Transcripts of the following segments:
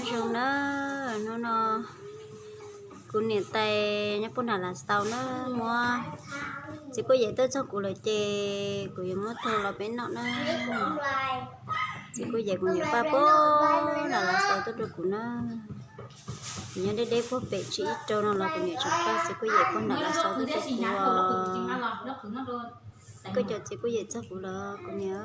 Zoo na, hnub no kuv niam tais nyob puag nram Lav Xaus na, muab txiv kuj yem tuaj txog kuv lawm ces kuv yuav muab tau los peb noj na. Txiv kuj yem kuv niam paj puag nram Lav Xaus tuaj rau kuv na. Kuv nyob deb deb puag pem tsis ib rau no los kuv niam tseem paj txiv kuj yem puag nram Lav Xaus tuaj rau kuv os. Koj cov txiv kuj yem txog kuv lawm kuv niam.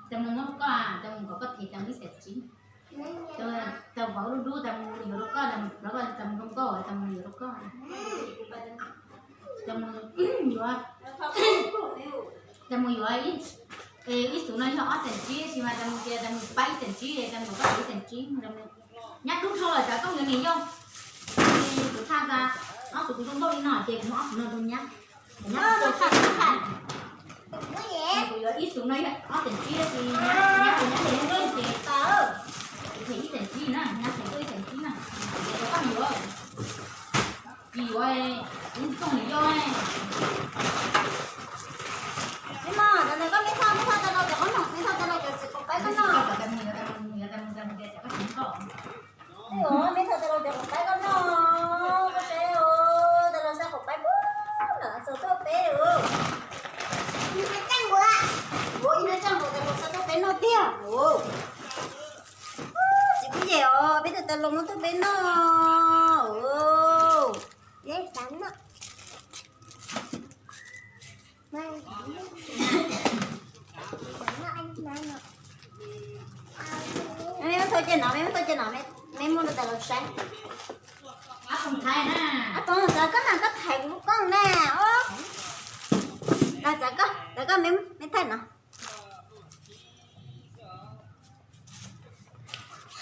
Cov mus muab rau koj, cov mus kom koj them cov ib xees tsib. Cov vauv dub dub, cov mus yuav rau koj, cov mus zoo nkauj, cov mus yuav rau koj. Cov mus yuav, cov mus yuav ib xus no yog ob xees tsib, tab sis mas cov mus tias cov mus pab ib xees tsib, cov mus kom koj them ib xees tsib. Nyab dub dhau lawm, tsam koj yuav niam yau. Kuv tshaj tas ob xus kuv zoo nkauj li no ces kuv muab ob xus no rau nyab. Nyab, kuv yuav ib xus no yog ob xees tsib, tab sis nyab, nyab, kuv nyab them zoo nkauj ces kuv them ib xees tsib na, nyab them koj ib xees tsib na. Ces koj yuav, tsis yuav kuv mus tsoo niam yau. Mej mos, cov ntawd koj mej thauj, mej thauj tau los cov qhob noom, mej thauj tau los cov txiv quav qaib koj noj. Mej thauj tau los cov quav qaib koj noj, koj saib os, tau los xa quav qaib puag nram Lav Xaus tuaj peb os. Ib hnab tsaj npaum, ib hnab tsaj npaum tau los xa tuaj peb noj tiag os. Txiv kuj yem os, peb tau los muab tuaj peb noj os. Mej muab thauj cia no, mej muab thauj cia no, mej muab rau tas los saib. Ab Poob, txav koj mas koj thaiv kuv lub kooj na. Txav koj, txav koj, mej thaij no.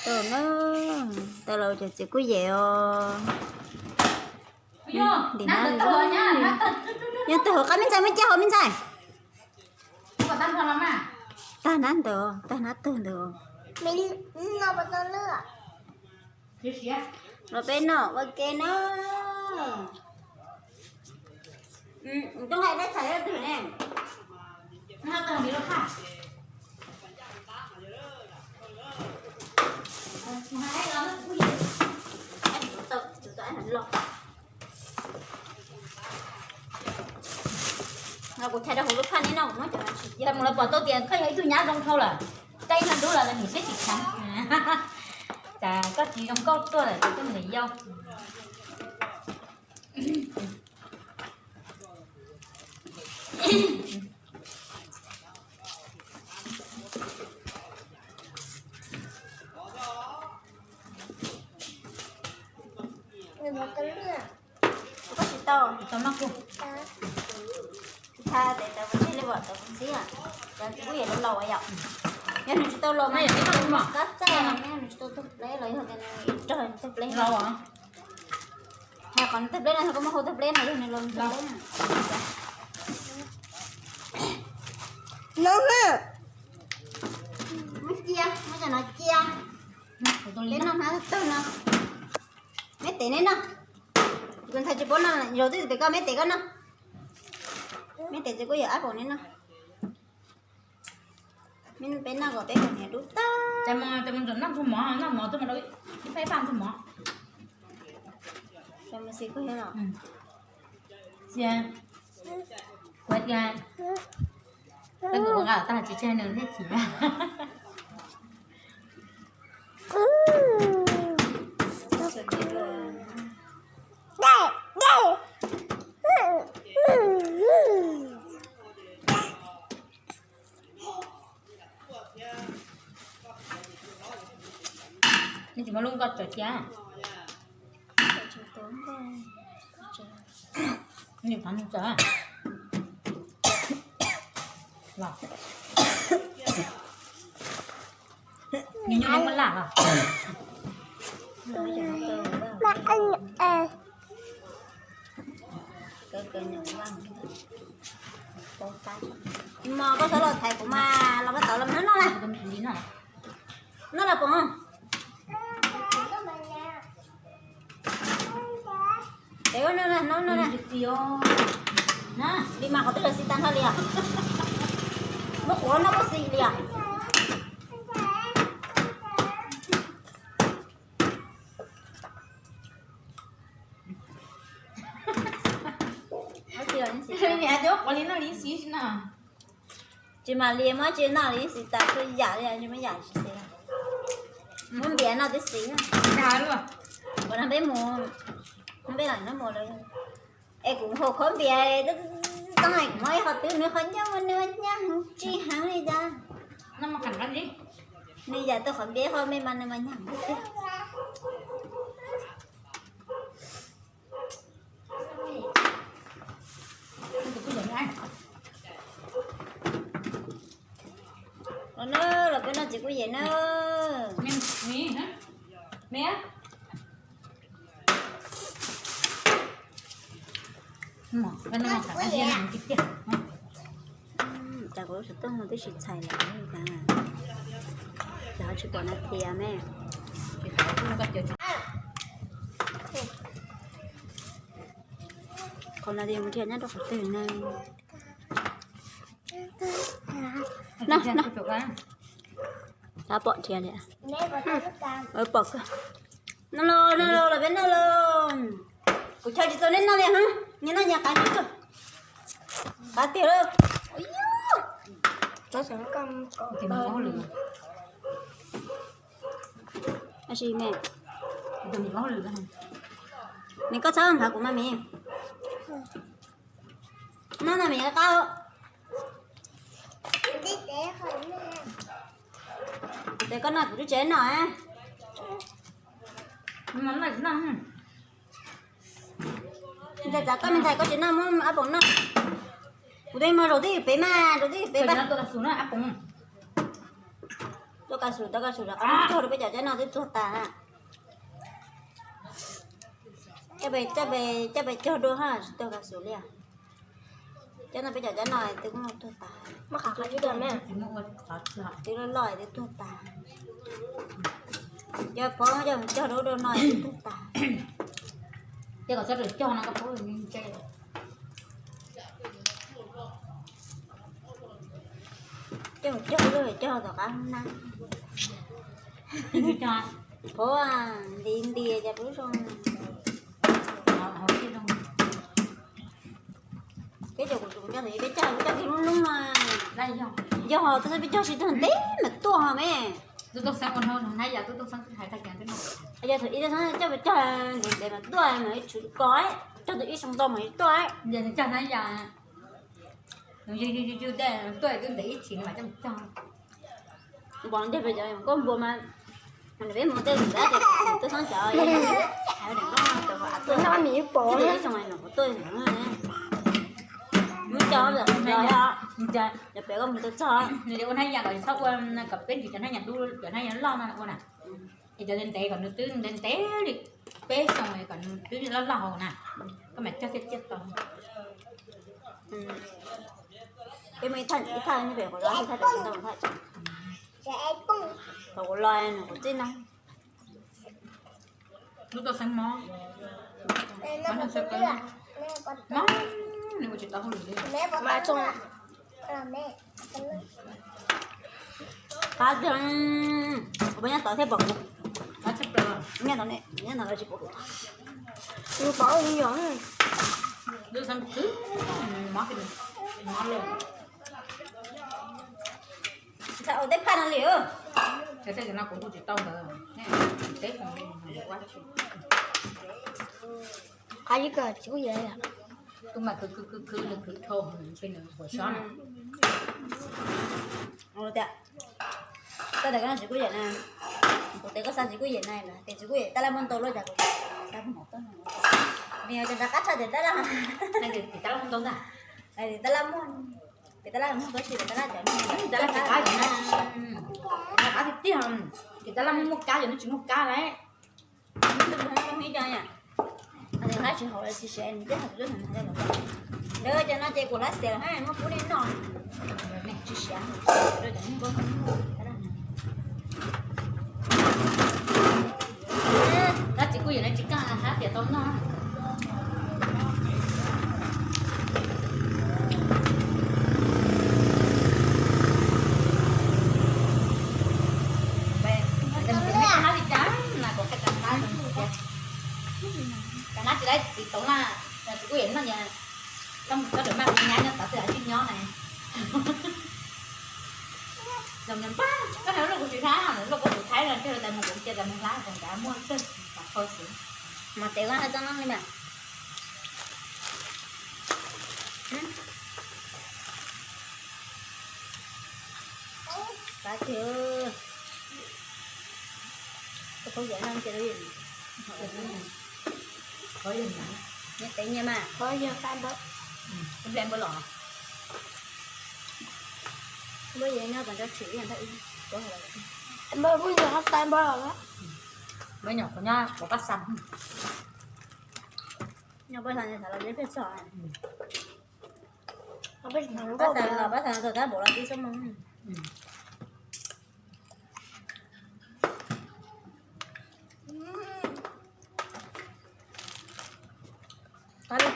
Tau na, tau los cov txiv kuj yem os. Ntim na, nyob tawg hauv qab me ntxhais, muaj cia hauv me ntxhais. Tag hnab ntawd, tag hnab tawg ntawd. Los peb noj ua ke na. Tub hais dab tsi twg ne? Kuv thaij rau hauv lub phaj neb noj, kuv muab cov no tsis cia. Mus los pom tau tias koj yog ib tug nyab zoo dhau lawm, koj ib nyuag dub los nim peb tsis khav. Cas koj tsis zoo nkauj tuaj lawm, koj niam yau. Koj tsis tau, tsis tau noj kuv. Tsis tau, tes tau tseg li pom tau ntxim, cov txiv kuj yem laus laus yom. Yog nws tsis tau laus mas kab txaij, yog nws tsis tau tug pleb los yog tias nws rog tug pleb no. Qhov tug pleb no yog koj muab hau tug pleb no yog nws laus tug pleb na. No, muab cia, muab cov no cia. Peb noj hnab tawg no. Meb tes neb noj. Kuv ntxhais tsis paub noj, zaum twg pem koj meb tes koj noj. Meb tes txiv kuj yem ab paum neb noj. Peb noj kom peb kom niam dub tag. Tes mus ntxuav noj ntxuag mov, noj mov tuaj mus rau ib phab ntxuag mov. Kuv tias, tag nqa tag tsis tseg nws thiab chim. Nej tsis muaj lub nkoj tsaws cia. Nws qhov nws tsaws los. Nws nyob muaj laj los. Mos, koj txhob los thaiv kuv mas, los koj tau los noj na. Noj los Pom. Tes koj noj na, noj noj na. Li mas qhov twg los xis tas nrho li os. Muab quav noj kuj xis li os. Tsis mam li muab tsis noj li xis tas txhua yam li, muab yam tsis xis. Muab npias noj tib xis. Ua no peb mus, peb los noj mus lawm. Es kuv haus khaub npias txob es kuv muab ib qho twb nws qhov ncauj mas nws nyaj heev tsis heev li cas. Nws yam tau qhov npias qhov me mas nws mas nyaj heev tiag. Los na, los peb noj txiv kuj yem na. Cas kuv lub xov tooj no twb tsis txhais lawm li cas, ces ho tsis pom nas this me. Qhov no ces mus nrhiav nyob rau qhov twg ne? Tab pom nrhiav li. Pom kawg. Noj lauj, noj lauj, los peb noj lauj. Kuv chaw tsis txaus nej noj li hab, nyias noj nyias qab, qab tiag lauj. Tab sis me, me koj txhob nphav kuv mas me. Noj no me qab. Ces koj noj kuv lub tsev noj. Ntxhais txav koj, me ntxhais koj tsis noj muab ab poom noj. Kuv twb mus zaum twj ywm pem mas, zaum twj ywm pem mas. Tuaj ka su, tuaj ka su rov qab cog rau peb cov cab no twb tuag tas. Coj pes cog dua hab tsis tuag ka su li. Cab no peb cov cab no twb tuag tas. Twb loj loj twb tuag tas. Cov pov coj mus cog rau ub rau no twb tuag tas. Cog no koj pov ntse. Cog cog lub cog tom qab na. Pov nti nti cov pov zoo. Peb cov kuv cog ntawd peb cog, peb cog kiag lub lub no. Yog twb peb cog tsis tuag ntev mas tuaj me. Yog thaum ib cog peb cog ntev ntev mas tuaj mas ib tshwm ko, cog tau ib xyoo ntau mas tuaj. Tuaj twb ntev ib tshim mas coj cog. Npog nteg peb cov koj npua mas, peb mus tej ntawd ces twb xoob cov, ib xyoo no kuv tuaj, muab coj los yog, cov pem koj mus tau txog, ua hnab yas kom txhob ua, kom peb ntsis cov hnab yas dub, cov hnab yas loj no ua na. Es cov ntev ntev kom nws twb ntev ntev li peb xyoo kom nws twb loj loj hauv na, koj mam cog thiaj ciaj tau. Peb muaj ib thaj, ib thaj nyob pem quav zos, ib thaj pem ntau thaj. Qhov kuv los nws kuv txij no. Lub tuaj xeeb mob, mob nws xeeb qeeb, mob nws ua tsis tau hauj lwm li. Qab tiag, kuv peb nyob tod thiaj pom kuv. Nyob tod ne, nyob tod tsis pom kuv. Lub xeeb xwb, mob, mob lawm. Ntshai ua tej phaj no li. Tej no kuv hu tsis tau ntawd. Qab ib kawg tsis kuj yam. Tus mas khwv khwv khwv khwv nws khwv dhau ntshe nws puas sob na. Tias koj tias koj noj txiv kuj yem na, kuv tias koj xa txiv kuj yem na, tias txiv kuj yem tab laj muaj ntau luaj cas kuv xa mus tuaj. Nws yog tias nrog qab tshaj tias tab laj, tab laj muaj ntau ntag. Tab laj muaj, tab laj muaj tuaj tsis tab laj cov, tab laj tsis qab yom na. Qab tiag tiag, ces tab laj muaj muaj kab yom, nws tsis muaj kab lawm. Hlab tsis haus los tsis siav, nws twb hais kuv twb hais lawm. Lawv cov no ces kuv hlab xiav lawm, muab pub nej noj. Tsis siav, tab sis kuj yog lawv tsis kaj hlab tias tau noj. Hlab li cas mas kuv qhia rau hlab, rau hlab tsis laib txiv toov na, txiv kuj yam noj. Koj mus koj rawm maj kuv nyab nyob tod twb tsis nyob na. Koj hais luaj kuv tsis hlab, luaj koj tus Thaib no, cia tas mus kuv cia tas mus hlab, kuv nrad muaj kawg, tas kho xwb. Mas tes koj hais txoj no li mas. Qab tiag. Koj phob yam no ces nyias tev nyias mas. Npawb los. Npawb yeej nyob tom nrab tshwm ib yam nthaj ib. Npawb kuj yog qab xa npawb los. Npawb nyuam qhuav nyob qhuav qab xa. Nyob pab xav los peb txog. Pab xav los pab xav txog tab npaum los tib xub moo.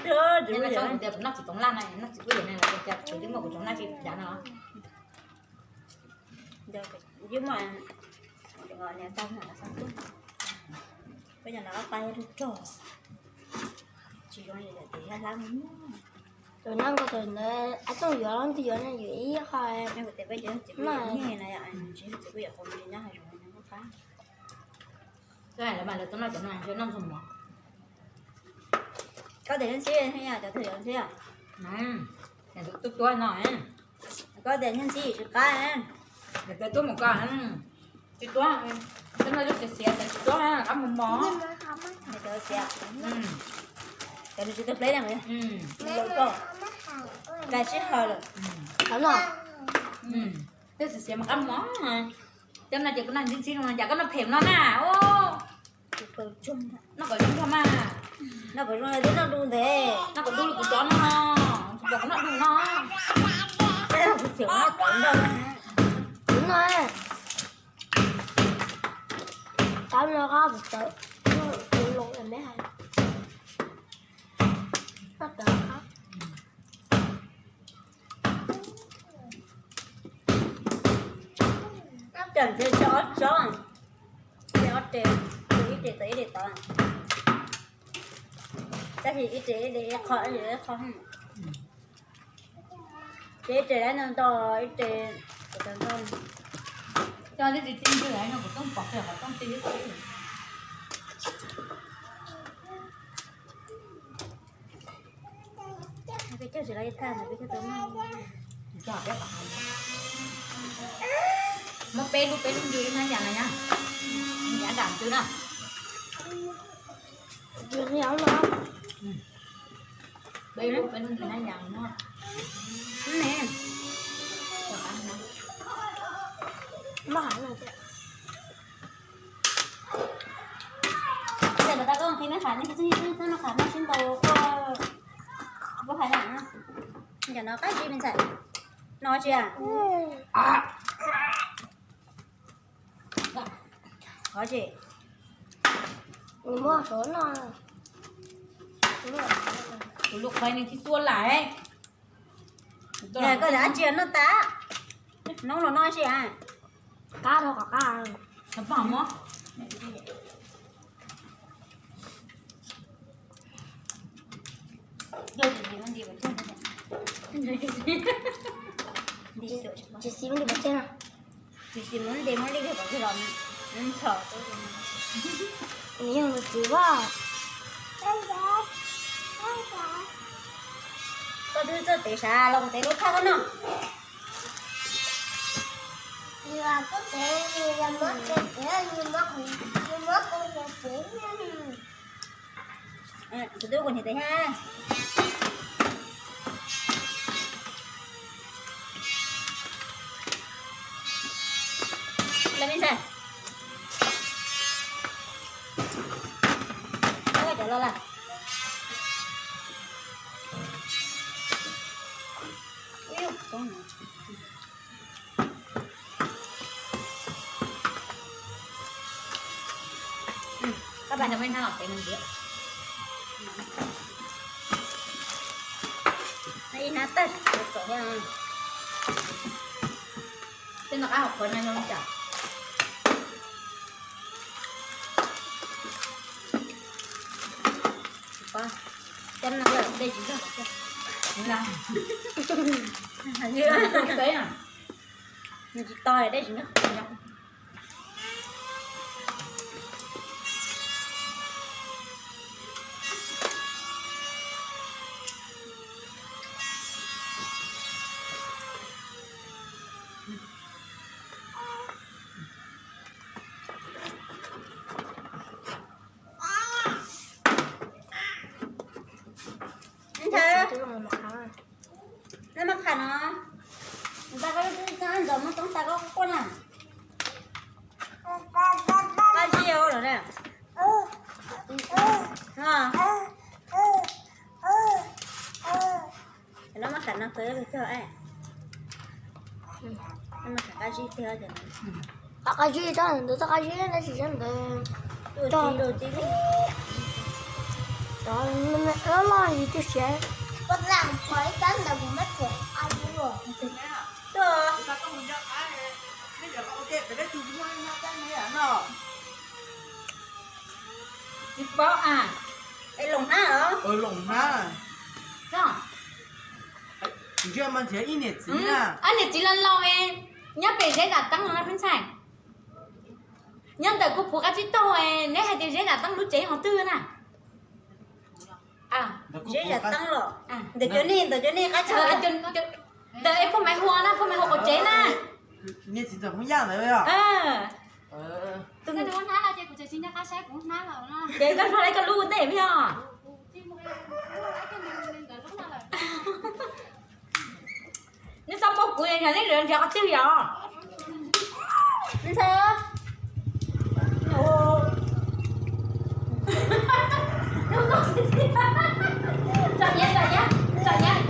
Noj txiv toov laj na, noj txiv kuj yam na, kuv twb muaj kuv tsoom noj tsis dav no. Yeej muaj, niam tau niam tau tub, peb cov no ob pab rog rog, tsis zoo li tus hlab hlab. Tus no nkaus tus ntawd, ab tooj yuav leej twg yuav no yuav ib qho. Nyob kuv tes peb cov txiv kuj yam nyiag no, txiv kuj yam qhuav nyob hais zoo nyob pab. Koj hais lawv mas lawv tuaj noj cov no noj ntxuag mov. Koj tias nyob ntxhib, cov twg yuav ntxhib? Tub tuab no. Koj tias nyob ntxhib tsis qab. Cov tub mus koj tsis tuab, cov no lub xiav xiav tsis tuab, qab mus mov. Cov xiav, cov nws tsis tau pleb na, koj, koj sib haum lawm. Twb xiav xiav mas qab mov. Cov no ces kuv noj ntxhib ntxhib no, cas koj noj phem no na. Noj kom zoo nrog mas. Noj kom zoo li noj du ntev. Noj kom du li kuv cov no. Kuv cov noj du no. Kuv noj. Tau no qab kuv cov. Kuv los me hais. Noj cov qab. Ob cov ntxiv tso ob tsob, ces ob res, ib res tod ib res tod. Tab sis ib res ib res ib qho ib res ib qho. Ces ib res lawm no nto, ib res kuv tau nto. Coj tib tsis txij ntswg no kuv toob pom kiag qhov rooj tib tib. Peb coj tsis los ib thaj no peb coj tau noj. Muab peb lub peb lub nti ib hnab yas no nyab, yas dam twg na. Peb lub peb lub nti hnab yas no. Ces lawv tau koj qhib me qham ne, txog txog no qham no sib ntaus koj hais na. Cov no qab zib me ntxhais. No tsis a? Qhov tsis. Nws muab suav no. Tus lus qhov nws tsis xua lais. Koj dab tsi noj tas? Noob los noj si a. Qab rau kom qab. Tsis xis muab nti pov tseg no. Tsis xis muab nti muab li kom los ntxhov. Nws yog tus txiv vaj. Koj twb txawj tev sav los kuv tev lub thaj koj noj. Kuv twb kuv niam tev thiab. Los me ntxhais. Cov los lawm. Koj pab no me hnab los pem no ntiav. Ib hnab tawg txom txom thiab. Tej no qab hauv qhuav no yog li cas? Cov no lawm dej tsis nrog. Nws tsis to dej tsis nrog. Ntshe no maj qham no, ntxa koj ntxov muab txoov tas koj quaj na. Qab zib ua lawm na. Cov no maj qham no txawv cog, maj qham qab zib tiag. Qab zib tsob ntawd, txoj qab zib tab sis tsob ntawd cog loj yus twb siav. Tsis paub a. Es loos hnab los? Loos hnab. Niam txiv laus laus es nyob pem zeb zam teeb no na peb ntxhais. Nyob ntawm kuv phuv qab tsib taug, neb hais tias zeb zam teeb lub tsev ho twg na? Zeb zam teeb los? Ntawm cov nej, ntawm cov nej qab tsib, ntawm es pog Maiv Hua na, pog Maiv Hua qaum tsev na. Niam txiv ntxawm Hmoob Yaj ntawd os. Ces koj nrog lawv koj lub ua ntej me os. Neb txhob paub kuv, yog neb lawv nrhiav qhov twg yom. Neb ntxhais, tsom nyiav, tsom nyiav, tsom nyiav,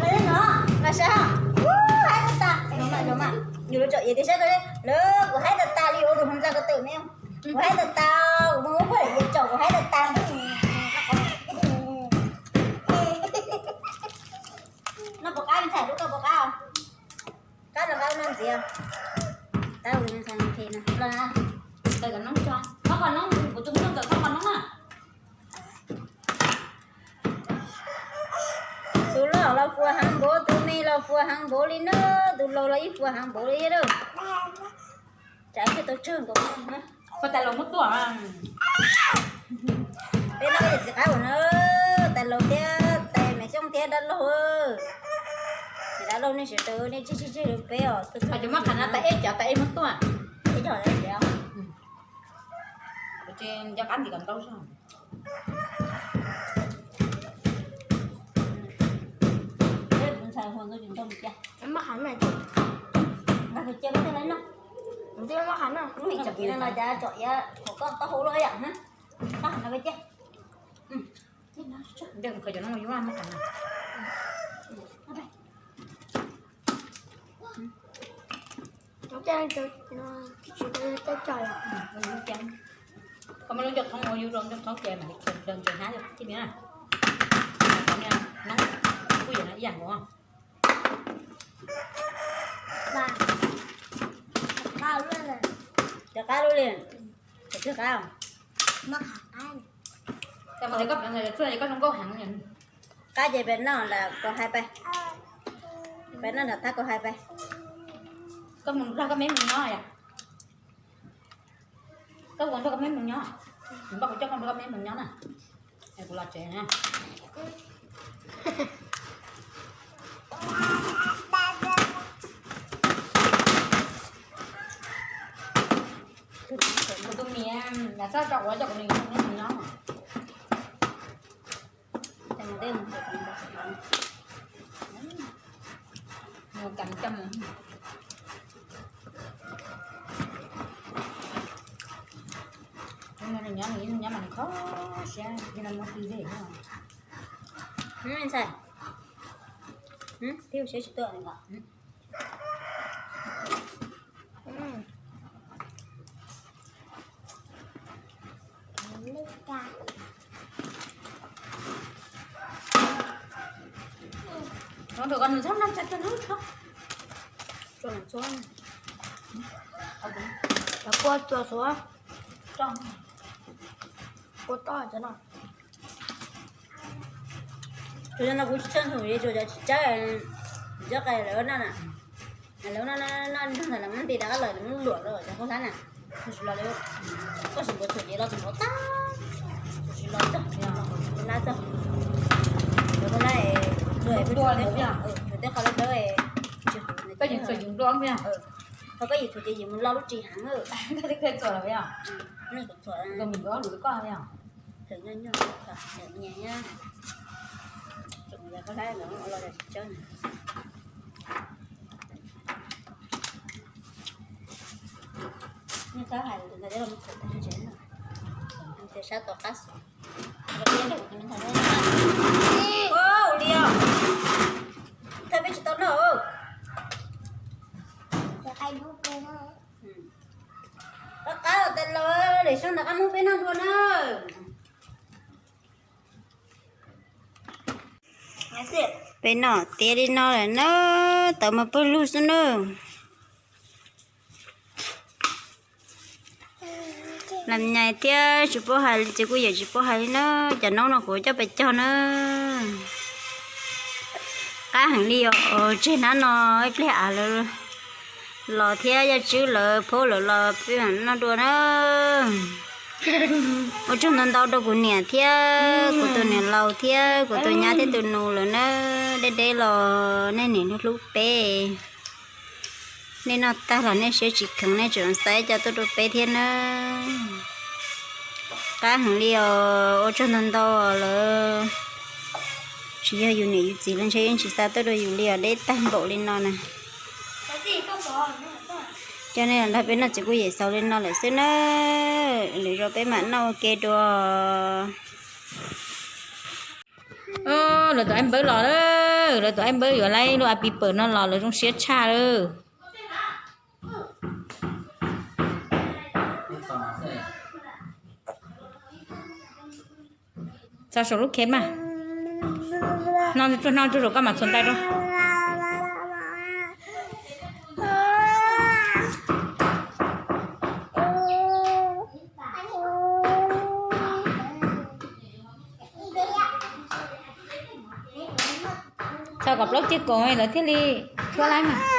los saib, haib tas tas, yus lub tsom iav tias saib, lawv kuv haib tas tas li ua rau hauv ntxa ko twm me, kuv haib tas tas, kuv mus ua poj niam tsom kuv haib tas tas. Noj puas qab me ntxhais, lub koj puas qab? Qab rau qab no ntxiv. Qab ua li me ntxhais no, los na. Tawm kom noob tso, txhob kom noob, kuv tus me nyuam txawm txhob kom noob na. Tus loj los fuas heev npaum, tus me los fuas heev npaum li na, tus laus los ib fuas heev npaum li na. Tsam thiaj tau tsawg nkaus. Koj tais laus muab tuaj. Peb noj yam txiv qab ua na, tais laus thiab tais Maiv Xyooj thiab dab laug. Ces dab laug nej sawv daws nej tseg tseg tseg rau peb os. Cov maj qham no tais ej, cov tais ej muab tuaj. Kuv tsis nco qab ntxiv kom ntau zog. Maj qham no, cia koj thiaj li noj. Lub him tsom iav no cas tsom iav thaum koj taub hau loj yam na. Maj qham no koj cia. Ntej mus khaws cov no mus yuav maj qham no. Koj muab lub ncauj thoob ua yus rau ncauj thoob ces mam li khaws ntses hnab thiab na. Noob kuj yog ib yam nkaus. Cov qab lub li, cov twg qab? Koj zoo nkauj heev. Qab ces peb noj lawm koj hais pais. Peb noj nram tab koj hais pais. Koj mus nrog koj me mus nyob yom. Koj ua nrog koj me mus nyob. Npaj kuv coj koj nrog koj me mus nyob na. Es kuv los tsev na. Kuv tus niam lam txhob tso kuv coj kuv niam mus nyob. Mus kam coj mus. Nws nyob, nws nyob mas nws kho siab, nws muab tij zej no. Ntxhais, twb siab tsis tuaj li os. Nws txhob noj tsa tag nub txhob. Kua txua xuav. Kua toj cov no. Tsuas yog no kuv tsis tshawj ntsug li, tsuas cov tsis tsawb, tsis tsawb qe lawv noj na. Lawv noj noj noj nrog ntawm lawv muab nti rov qab lawm lawv muab luam rau cov khaub hlab na. Tsis los li, koj sim npuav txhuam ces los txog nkaus tag, tsis los txog, lab txog. Cov khaub hlab txua txhuam tej qhov dawb dawb, koj yim txhuam ces yim mus lo lub ris heev. Tseem nyob nyob, tseem nyias nyob, tseem yog khaub hlab los tsis tsawb na. Nws txhob hais tus ntawd los mus txhuam tag tsev no, ces sab tau qab xwb. Ua li os, thawj peb tsis tau noj. Qab qab los tas los, lwm xyoo rov qab muab peb noj dua na. Peb noj tiav li no lawm na, tawv mas pawg lug xwb na. Lam nyais thiab tsis paub hais li ces kuj yeej tsis paub hais li na. Cov noob no kuv coj pes cog na. Qab heev li os, tseg hnab no ib pliag av lawv los thiab Yaj Tswb lawv phob lawv los peb mam noj dua na. Ua tsaug ntau ntau rau kuv niam thiab kuv tus niam laus thiab kuv tus nyab thiab tus nus lawm na. Deb deb los nej niam hlub hlub peb. Nej noj tag los nej siab tsis kheev nej tseem xa cov tuaj rau peb thiab na. Qab heev li os, ua tsaug ntau ntau lawm. Tsis yog yus niam yus txiv los ntshe yeej tsis xa tuaj rau yus li os, deb tag npaum li no na. Coj nej los nrog peb noj txiv kuj yem xaus li no lawm xwb na. Lwm zaus peb mam noj ua ke dua. Lawv tus aib npawb los, lawv tus aib npawb yuav laib lub a pi pawm no los lawv zoo siab tshaj lawm. Txog saum lub khev mas, no tsuag no tsuag saum koj mam txhuam ntais rau. Txog kom plaub ceg koom lawv thiaj li tshuab laib mas.